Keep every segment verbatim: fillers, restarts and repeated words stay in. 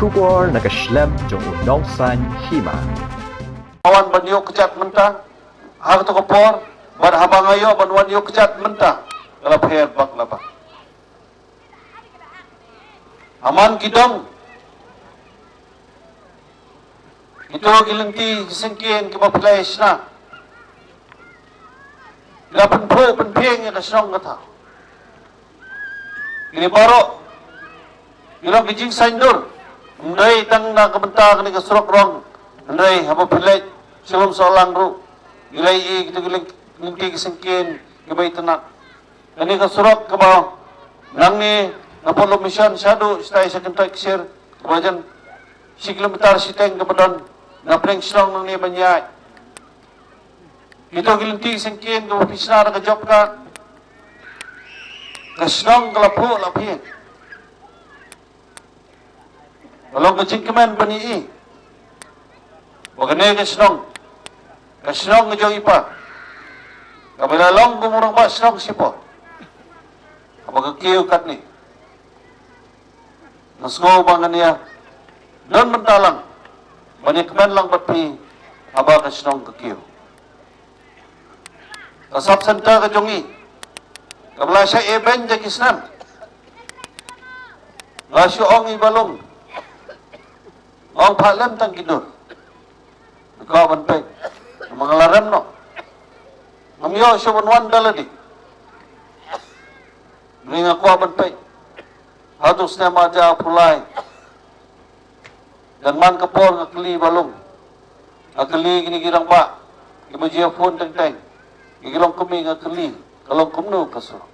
Khubor na ka shlem jong u Nongsaiñ Hima. Wan ban ïoh kjat mynta ha kato ka por, bad haba nga ïoh ban wan ïoh kjat mynta, ka la pher bak la bak. Aman ki dong, kito ki lynti ki syngkien kiba phi la shna, ki la pynphuh pynphieng ïa ka shnong ka thaw. Kine baroh ki long ki jingsaiñdur. Ym dei tang na ka bynta kane ka surok rong, hynrei haba phi leit sha Lumsohlang ruh, ki la ïohi kito ki lyng-, lynti ki syngkien kiba itynnad. Kane ka surok kaba nangne na Polo Mission shaduh shatai sha Kynthoi Ksir, kaba jan shi kilometer shiteng kaba don na pdeng shnong nangne ban ïaid. Kito ki lynti syngkien kaba phi shna da ka job card, ka shnong ka la phuh la phieng. Ka long ka jingkmen ban ïohi ba kane ka shnong, ka shnong ka jong i pa, kaba la long kum u rangbah shnong shipor, haba ka kiew katne. Nga sngew ba ngan ïa don bynta lang ban ïa kmen lang bad phi haba ka shnong ka kiew. Ka sub center ka jong ngi kaba la shah ïa beiñ da ki snem, nga shu ong i Balung, nga ong phah lem tang ki dur. Nga kwah ban peit, namar nga la rem noh. Ngam ïoh shuh ban wan da lade. Hynrei nga kwah ban peit. Haduh u snem ar hajar arphew lai, dang man ka por, nga kylli Balung, nga kylli kine ki rangbah kiba ju phone teng teng, ki long kumne, nga kylli, ka long kumno ka surok,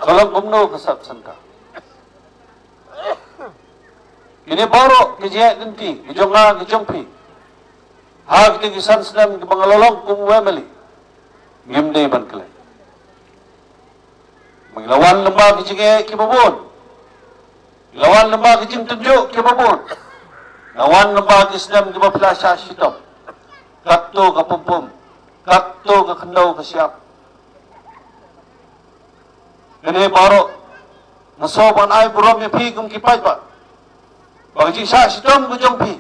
ka long kumno ka sub center. Kine baroh ki jingïaid lynti ki jong nga ki jong phi ha kito ki san snem kiba nga la long kum u MLA, ngim dei ban klet. Ngi la wan lyngba ki jingeh kiba bun, ngi la wan lyngba ki jingtynjuh kiba bun, ngi la wan lyngba ki snem kiba phi la shah shitom. Katto ka pum pum, katto ka khyndew ka shyiap. Kane baroh nga sngew ban ai burom ïa phi kum ki paidbah, ba ka jingshah shitom ka jong phi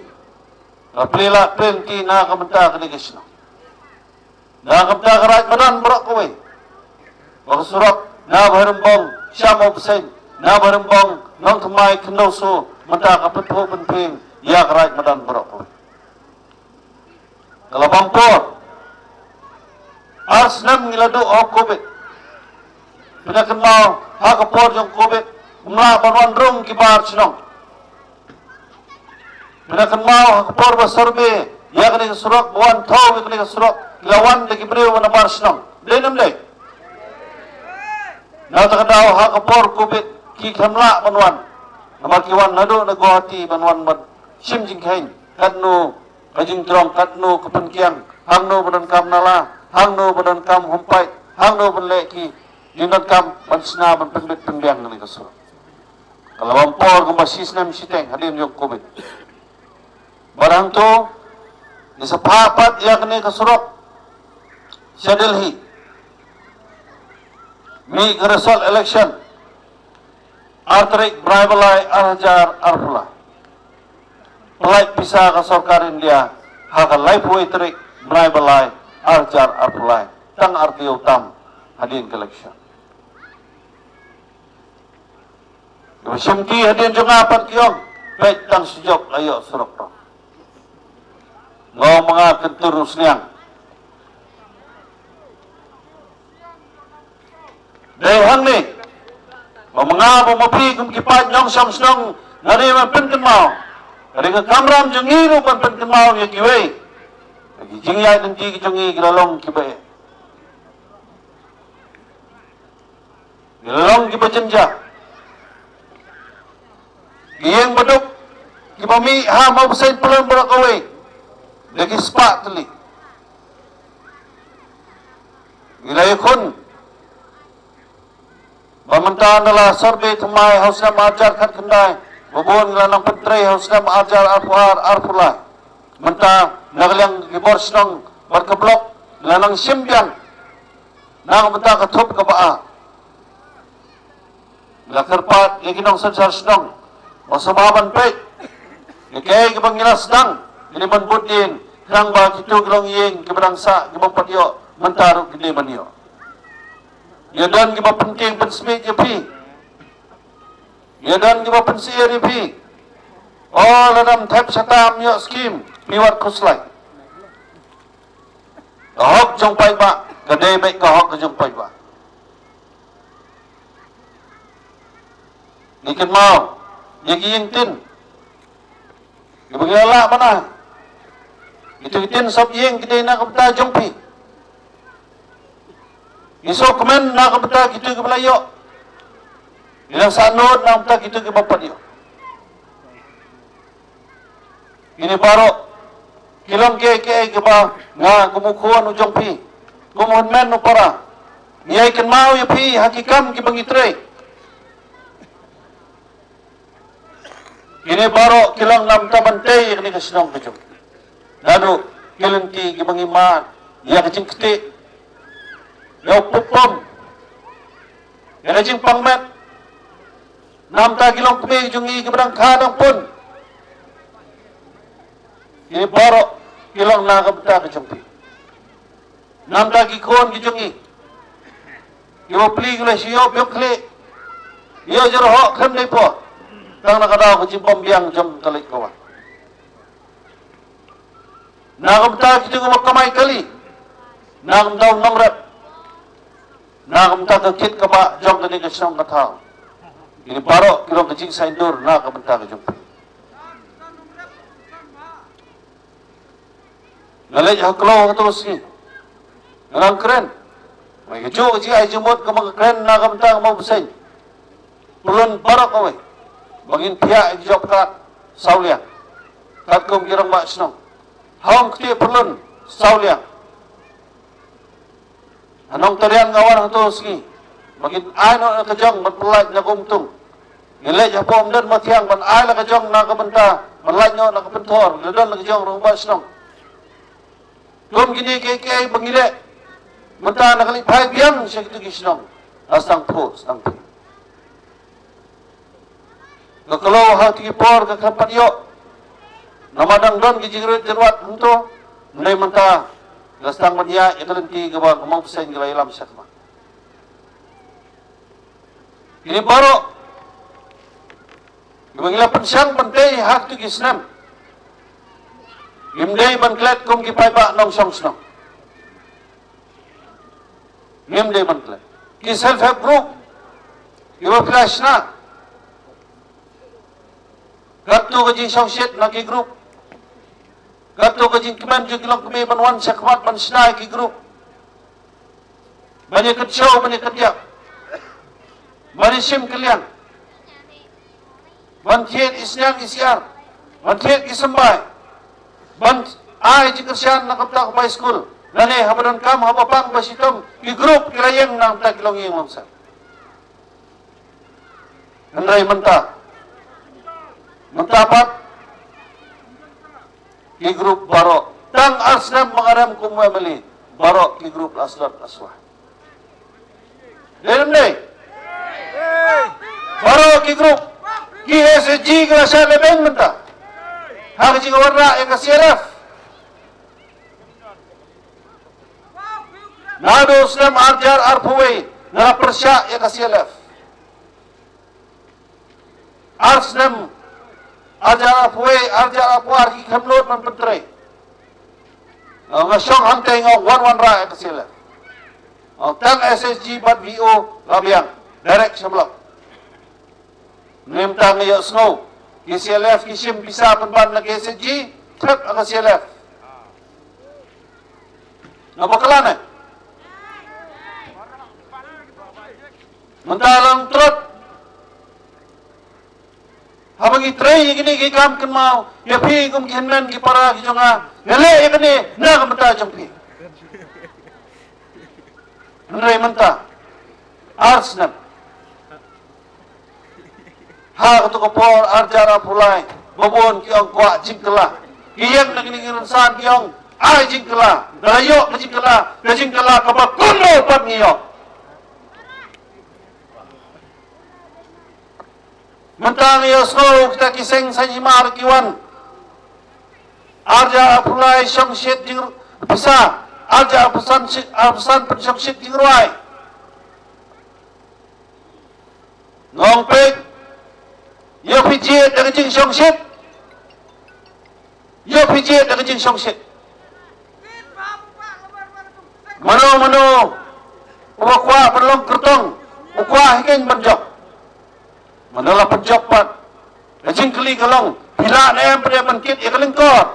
la plie lad plie lynti na ka bynta kane ka shnong, na ka bynta ka raid madan baroh kawei. Ba ka surok na Bhairymbong sha Mawbseiñ, na Bhairymbong Nongthymmai Khyndaoso, mynta ka pynphuh pynphieng ïa ka raid madan baroh kawei. Ka la bam por. Ar snem ngi la duh ha u Covid. Phi la kynmaw, ha ka por jong u Covid, ym lah ban wan rung ki bar shnong. Phi la kynmaw, ha ka por ba survey ïa kane ka surok, ba wan thaw ïa kane ka surok, ki la wan da ki briew na bar shnong. Dei ne ym dei? Na kata ka daw, ha ka por Covid, ki khlem lah ban wan. Namar ki wan naduh na Guwahati ban wan ban shim jingkheiñ katno ka jingthrang, katno ka pynkiang, hangno ba donkam nala, hangno ba donkam humpait, hangno ban leh ki jingdonkam ban shna ban pynbit pynbiang kane ka surok. Ka la bam por kumba shi snem shiteng hadien jong u Covid. Bad hangto ngi sa phah pat ïa kane ka surok sha Delhi. Mih ka result election ar tarik bnai ba lai ar hajar arphew lai. Pynlait pisa ka sorkar India ha ka laiphew wei tarik bnai ba lai ar hajar arphew lai, tang ar taïew tam hadien ka election. Kiba shimti hadien jong nga pat ki ong, peit tang shi jok la ïoh surok rong. Nga ong ma nga, kyntur u sniang. Dei hangne ba ma nga, ba ma phi kum ki paid nongshong shnong, nga dei ban pynkynmaw. Ka dei ka kamram jong ngi ruh ban pynkynmaw ïa kiwei ki jingïaid lynti ki jong ngi, ki la long kiba eh, ki la long kiba jynjar. Ki ïing baduk kiba mih ha Mawbseiñ Pyllun baroh kawei da ki spah tylli. Ngi la ïakhun ba mynta na la survey thymmai ha u snem ar hajar khatkhyndai, ba bun ngi la nang pyntrei ha u snem ar hajar arphew ar, arphew lai. Mynta na ka liang ki bor shnong bad ka block ngi la nang shim biang na ka bynta ka thup kaba ar. Ngi la kyrpad ïa ki nongsynshar shnong Ym sngewbha ban peit ïa kaei kaba ngi la sdang, ngi dei ban bud ïing, khnang ba kito ki longïing kiba dang sah, ki bym pat ïoh, mynta ruh kin dei ban ïoh. Ïa don kiba pynkieng pynsmit ïa phi. Ïa don kiba pynsyier ïa phi. O, lada ym thep shata ym ïoh skim, phi wad khuslai. Ka hok jong paidbah ka dei beit ka hok ka jong paidbah. Ngi kynmaw ïa ki ïing tin, kiba ngi la lah ban ai. Kito ki tin sop ïing ki dei na ka bynta jong phi. Ngi sngewkmen na ka bynta kito kiba la ïoh. Ngi dang sahnud na ka bynta kito kiba pat ïoh. Kine baroh ki long kiei kiei kiba nga kum u khun u jong phi, kum u hynmen u para, ngi ai kynmaw ïa phi ha ki kam kiba ngi trei. Kine baroh ki long na ka bynta ban tei ïa kane ka shnong ka jong ngi. Naduh ki lynti kiba ngi mad ïa ka jingktieh, ïa u pupom, ïa ka jingpang met. Na ka bynta ki longkmie jong ngi kiba dang kha dang pun. Kine baroh ki long na ka bynta ka jong phi. Na ka bynta ki khun ki jong ngi kiba plie ki la shu ïoh biang khlieh, ïoh jyrhoh khlem dei por, tang na ka daw ka jingbymbiang jong ka leit ka wan. Na ka bynta kito kiba kamai kali, na ka bynta u nongrep, na ka bynta ka kit kaba jong kane ka shnong ka thaw. Kine baroh ki long ka jingsaindur na ka bynta ka jong phi. Nga leit ha Kloi ha kato ka sngi, nga dang kren. Mai ka juh ka jingai jingmut kaba nga kren na ka bynta ka Mawbseiñ. Pynlong baroh kawei ba ngin thiah ïa ki job card saw liang, katkum ki rangbah shnong. Ha Umktieh pynlong saw liang. Ha Nongtdrian nga wan ha kato ka sngi ba ngin ai noh la ka jong ban pynlait na ka Umtung. Ngin leit hapoh Umden Mathiang ban ai la ka jong na ka bynta ban lait noh na ka Pynthor, la don la ka jong rangbah shnong. Kum kine kiei kiei ba ngi leh mynta, na ka leit phai biang sha kito ki shnong, la sdang phuh, sdang phuh. Ka Kloi ha kito ki por ka khlem pat ïoh, namar dang don ki jingrit jingwat hangto. Hynrei mynta la sdang ban ïaid ïa ka lynti kaba ka Mawbseiñ ka la ïalam shakhmat. Kine baroh kiba ngi la pynshong ban tei ha kito ki snem, ngim dei ban klet kum ki paidbah nongshong shnong. Ngim dei ban klet. Ki self help group kiba phi la shna, katto ka jingshongshit na ki group, katto ka jingkmen jong ki longkmie ban wan shakhmat ban shna ïa ki group, ban ïa kyrshaw, ban ïa kyndiap, ban ïa shim kylliang, ban thied i sniang i siar, ban thied ki symbai, ban ai jingkyrshan na ka bynta ka bai skul, lane haba donkam haba pang ba shitom, ki group ki la ïeng na ka bynta ki longïing longsem. Hynrei mynta, mynta pat ki group baroh, tang ar snem ba nga rem kum u M L A, baroh ki group la slot la swa. Dei ne em dei? Baroh ki group, ki S H G ki la shah lehbeiñ mynta ha ka jingwanrah ïa ka C L F. Naduh u snem ar hajar arphew wei nga la pyrshah ïa ka C L F. Ar snem, ar hajar arphew wei, ar hajar arphew ar, ki khlem nud ban pyntrei. Nga shong hangtei, nga wan wanrah ïa ka C L F. Tang S H G bad V O la biang direct sha block. Mynta nga ïohsngew ki C L F ki shim pisa pynban na ka S H G, thep ha ka C L F. Nga bakla ne? Mynta lang trot. Haba ngi trei ïa kine ki kam, kynmaw ïa phi kum ki hynmen ki para ki jong nga. Nga leh ïa kane na ka bynta jong phi. Hynrei mynta ar snem, ha kato ka por ar hajar arphew lai, ba bun ki ong kwah jingkylla. Ki ïeng na kine ki rynsan ki ong ai jingkylla. Ba la ïoh ka jingkylla, ka jingkylla kaba kumno pat ngi ïoh? Mynta ngi ïohsngew kita ki seng saiñ hima ruh ki wan. Arja apulai shongshit jing pisa. Arja apusan shi-, apusan pynshongshit jingrwai. Ngong pek. Ïoh phi jied da ka jingshongshit. Ïoh phi jied da ka jingshongshit. Mano mano uba kwah ban long kyrtong, u kwah hi keiñ ban jop. Mano la pynjop pat. Ka jingkylli ka long, phi lah ne em phi ban kit ïa ka lyngkor?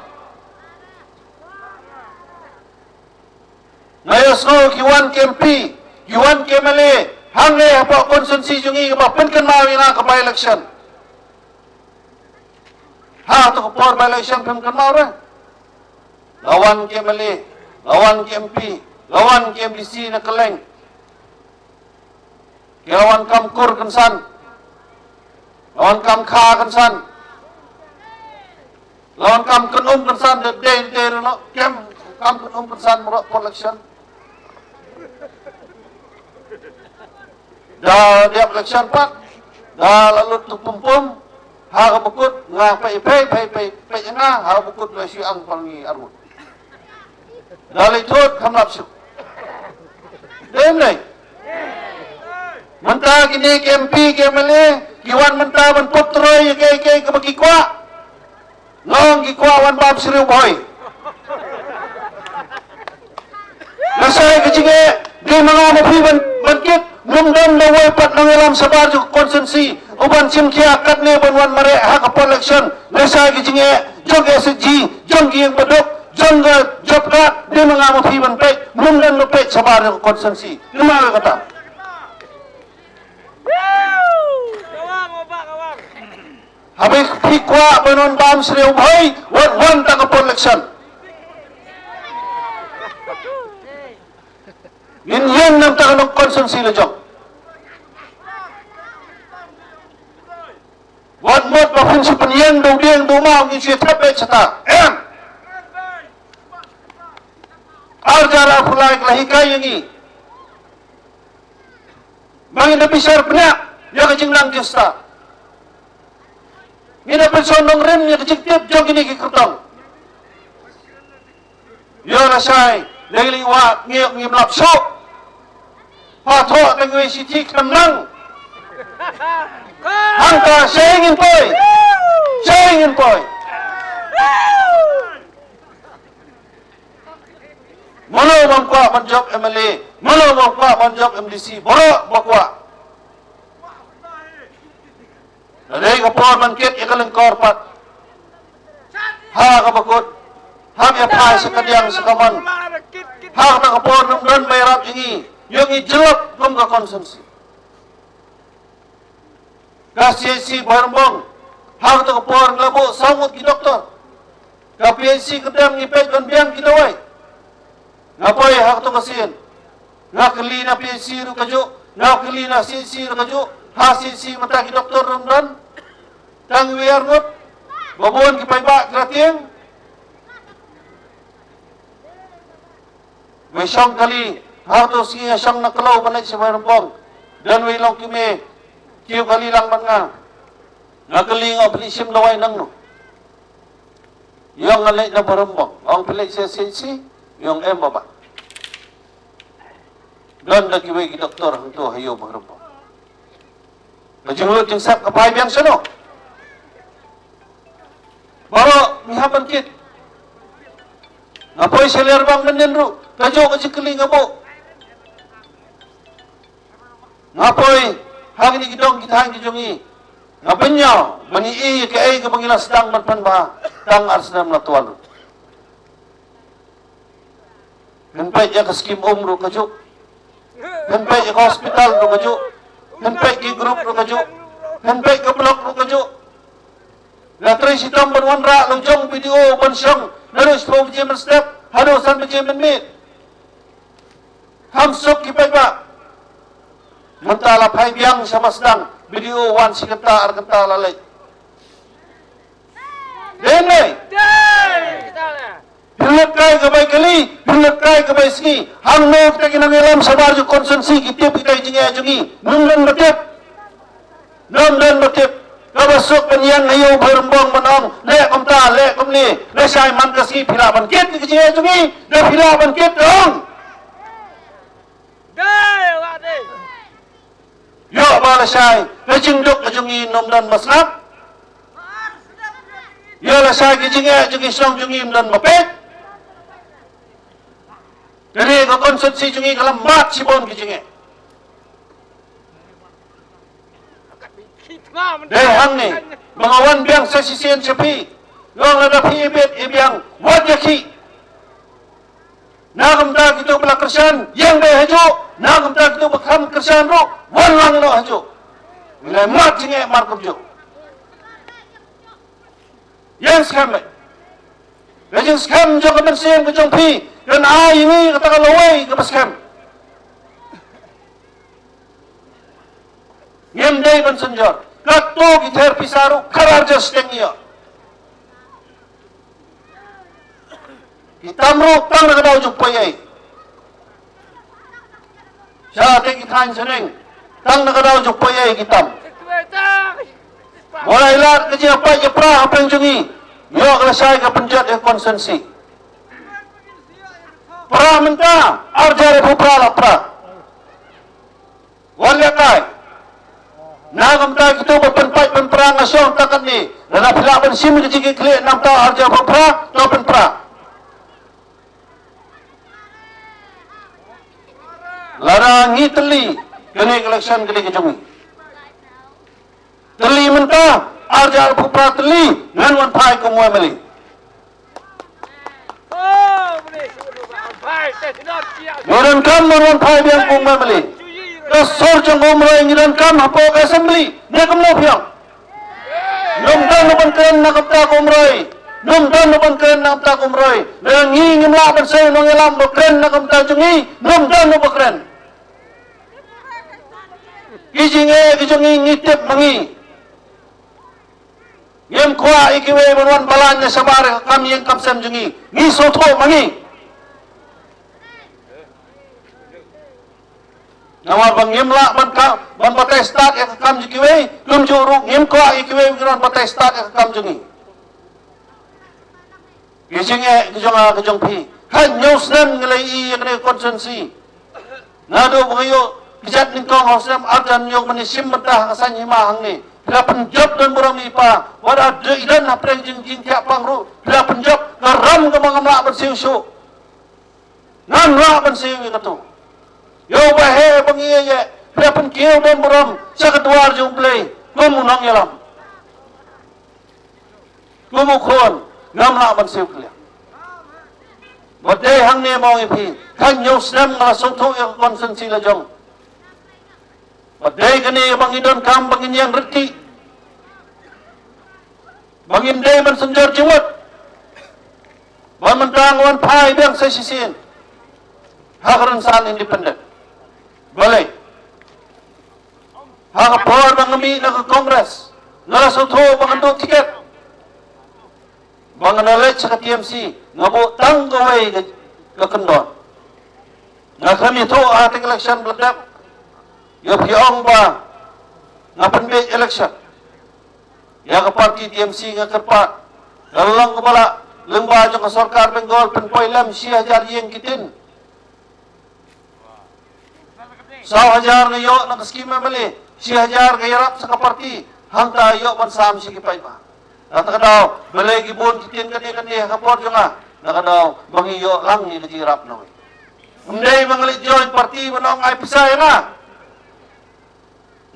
Nga ïohsngew ki wan ki M P, ki wan ki M L A hangne hapoh constituency jong ngi kaba pynkynmaw ïa nga ka by election. Ha to ka por by election phim kynmaw re. La wan ki M L A, la wan ki M P, la wan ki M D C na kylleng. Ki la wan kam kur kynsan. La wan kam kha kynsan. La wan kam kynum kynsan de de de no kem kam kynum kynsan mrok por election. Da dia election pat da la lut tu pum pum. Ha ka bukut nga pei pei pei pei pei nga ha ka bukut la shi ang pal ngi armut. Da lei thot kham lap suk. Dem lei. Mynta kine ki M P ki M L A ki wan mynta ban pop troi ïa kei kei kaba ki kwah. Nga ong ki kwah wan bam sriu bhoi. Nga sai ka jingeh dei ma nga ma phi ban ban kit. Ngam don da wei pat nongïalam shabar jong ka constituency u ban shim khia katne ban wan mareh ha ka por election. Nga sai ka jingeh jong ka S H G jong ki ïing baduk jong ka job card dei ma nga ma phi ban peit. Ngam don ma peit shabar jong ka constituency. Kynmaw ïa kata. Haba phi kwah ban wan bam sriu bhoi wat wan tang ka por election. Ngin ïeng nam tang ka constituency la jong. Wat mut ba phin shu pynïeng da u dieng da u maw ngin shu thep beit shata. Em. Arja ra pulai ka la hikai ïa ngi. Ba ngin da bishar bniah ïa ka jingnang jingstad. Ngin da pynshong nongrim ïa ka jingtip jong kine ki kyrtong. Ïa lashai dei li wa ngi ngim lap shuh. Pathoh tang wei shi thik tam nang. Hangta shai ngin poi. Shai ngin poi. Mano bym kwah ban jop M L A, mano bym kwah ban jop M D C, baroh ba kwah. Ka dei ka por ban kit ïa ka lyngkor pat. Ha kaba kut. Hap ïa phai sha ka diang sha ka mon. Ha kata ka por nym don ba ïarap ïa ngi. Ïoh ngi jyllop kum ka constituency. Ka C H C Bhoirymbong. Ha kata ka por ngi la buh saw ngut ki doktor. Ka P H C ka dem ngi peit ban biang ki dawai. Nga poi ha kato ka sien. Nga kylli na P H C ruh kajuh, nga kylli na C H C ruh kajuh. Ha C H C mynta ki doktor ruh ym don. Tang wei ar ngut. Ba bun ki paidbah ki la tieng. Wei shong kali, ha kato sngi nga shong na Kloi ban leit sha Bhoirymbong. Don wei long kmie kiew kali lang bad nga. Nga kylli nga pynleit shim dawai nangno. Ïong nga leit na Bhoirymbong, ong pynleit sha C H C, ïong em baba. Don da kiwei ki doktor hangto ha ïew Bhoirymbong. Ka jinglut jingsep ka phai biang shano. Baroh ngi hap ban kit. Nga poi sha Liarbang mynnin ruh kajuh ka jingkylli nga buh. Nga poi ha kine ki dong ki thaiñ ki jong ngi. Nga pynïaw ban ïohi ïa kaei kaba ngi la sdang ban pynbha tang ar snem la tuan ruh. Phin peit ïa ka skim um ruh kajuh. Phin peit ïa ka hospital ruh kajuh. Phin peit ki group ruh kajuh. Phin peit ka block ruh kajuh. La trei shitom ban wanrah la u jong B D O ban shong naduh shiphew baje mynstep haduh san baje mynmiet. Kham suk ki paidbah. Mynta la phai biang shaba sdang, B D O wan shi kynta ar kynta la leit. Dei ne? Pynlut kai ka bai kali, pynlut kai ka bai sngi. Hangno kita ki nongïalam shabar jong constituency ki tip kita ki jingeh jong ngi. Nym don ba tip. Nym don ba tip. Kaba suk ban ïeng ha ïew Bhoirymbong ban ong, leh kumta, leh kumne, lashai man ka sngi phi lah ban kit ka jingeh jong ngi, da phi lah ban kit ka ong. Ïoh ba lashai ka jingduk ka jong ngi ym don ba sngap. Ïoh lashai ka jingeh jong ngi shnong jong ngi ym don ba peit. Kane ka constituency jong ngi ka la mad shibun ka jingeh. Dei hangne ba nga wan biang sa shisien sha phi. Long lada phi ibit ibiang, wat ïa khih. Na ka bynta kito ba la kyrshan, ïeng beit hajuh. Na ka bynta kito ba kham kyrshan ruh, wan lang noh hajuh. Ngi la mad jingeh markylluid. Ïeng skhem beit. Ka jingskhem jong ka mynsiem ka jong phi kan ai ïa ngi kata ka lawei kaba skhem. Ngim dei ban synjor. Katto ki ther pisa ruh, khadar jingsteng ïa ki tam ruh tang na ka daw jong poi ei. Sha te ki thaiñ shaneng tang na ka daw jong poi ei ki tam. Wat la ïa lad ka jingïapait ïapra hapdeng jong ngi. Ïoh ka lashai ka pynjot ïa ka constituency. Pra mynta, arjar ïa phu pra la pra. Wat leh kai. Na ka bynta kito ba pynpait pynpra nga shong ta katne. Lada phi lah ban shim ka jingkitkhlieh na ka bynta arjar phu pra, to pynpra. Lada ngi tylli, kane ka election ka dei ka jong ngi. Tylli mynta, arjar phu pra tylli, ngan wan phai kum u M L A. Ngi donkam ngan wan phai biang kum u M L A. Ka sur jong u Umroi ngi donkam hapoh ka assembly, ne kumno phi ong? Ym don uban kren na ka bynta ka Umroi. Ym don uban kren na ka bynta ka Umroi. Lada ngi ngim lah ban sei nongïalam ba kren na ka bynta jong ngi, ym don uba kren. Ki jingeh ki jong ngi ngi tip ma ngi. Ngim kwah ïa kiwei ban wan balang na shabar ïa ka kam ïing kam sem jong ngi. Ngi sngewthuh ma ngi. Namar ba ngim lah ban ka, ban batai stad ïa ka kam jong kiwei, kumjuh ruh ngim kwah ïa kiwei ban batai stad ïa ka kam jong ngi. Ki jingeh ki jong nga ki jong phi. Khathynñiew snem ngi la ïohi ïa kane ka constituency. Naduh ba nga ïoh kjat nyngkong ha u snem arhajar hynñiew ban ïashim bynta ha ka saiñ hima hangne. Phi la pynjop don burom i pa. Wat la dei i don hapdeng jing jingthiah pang ruh. Phi la pynjop ka ram kaba ngam lah ban siew shuh. Ngam lah ban siew ïa kato. Ïa uba heh ba ngi ïeit, phi la pynkiew don burom sha ka dwar jong U Blei kum u nongïalam. Kum u khun, ngam lah ban siew kylliang. Bad dei hangne mo ïa phi, khathynñiew snem nga la sngewthuh ïa ka constituency la jong. Bad dei kane ba ngi donkam ba ngin ïeng ryntih. Ba ngim dei ban synjor jingmut. Ba mynta nga wan phai biang sa shisien ha ka rynsan independent. Balei? Ha ka por ba nga mih na ka Congress, nga la sngewthuh ba ngan duh tiket. Ba ngan leit sha ka T M C, nga buh tang kawei ka, ka kyndon. Nga khlem ïathuh ha ka election ba la dep. Ïa phi ong ba nga pynbeit election. Ïa ka party T M C nga kyrpad. Ka long kaba la lyngba jong ka sorkar Bengal pynpoi lem shi hajar ïing ki tin. Saw hajar nga ïoh na ka skim M L A, shi hajar nga ïarap sa ka party, hangta ïoh ban sam shi ki paidbah. Kata ka daw, balei ki bun ki tin kane kane ha ka por jong nga, na ka daw ba ngi ïoh lang ïa ka jingïarap na wei. Ym dei ba nga leit join party ba nang ai pisa ïa nga.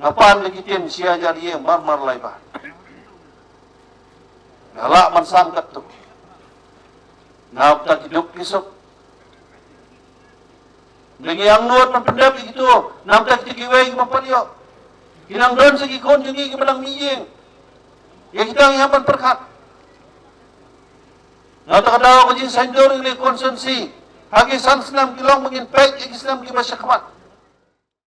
Nga pan la ki tin shi hajar ïing mar mar lai ba nga lah ban sam katto. Namar ta ki duk ki suk. Dang ïa ngor ban pyndep ïa kito, namar ta kito kiwei kiba pat ïoh. Ki nang don sa ki khun jong ngi kiba nang mih ïing. Ïa kita ngi hap ban pyrkhat. Nga ta ka daw ka jingsaiñdur ïa ka constituency. Ha ki san snem ki long ba ngin peit ïa ki snem kiba shakhmat.